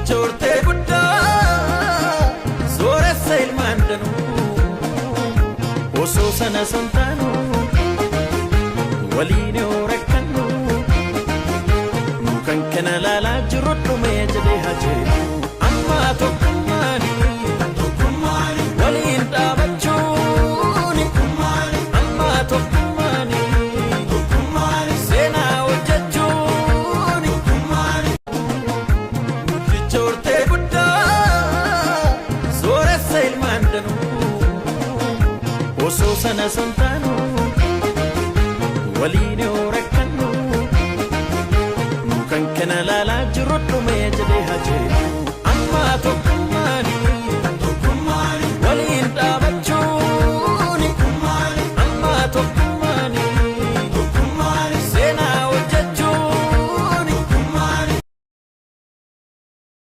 Guddicha hortee guddaa sooressa ilmaan danuu osoo sana santaanu waliin yoo rakkannu nu kan kana laalaa jiru dhumee jedhee hajeelu ammaa tokkummaani waliin dhaabachuuni ammaa tokkummaani seenaa hojjechuuni. Guddicha hortee guddaa sooressa ilmaan danuu osoo sana santaanu waliin yoo rakkannu nu kan kana laalaa jiru dhumee jedhee hajeelu ammaa tokkummaani.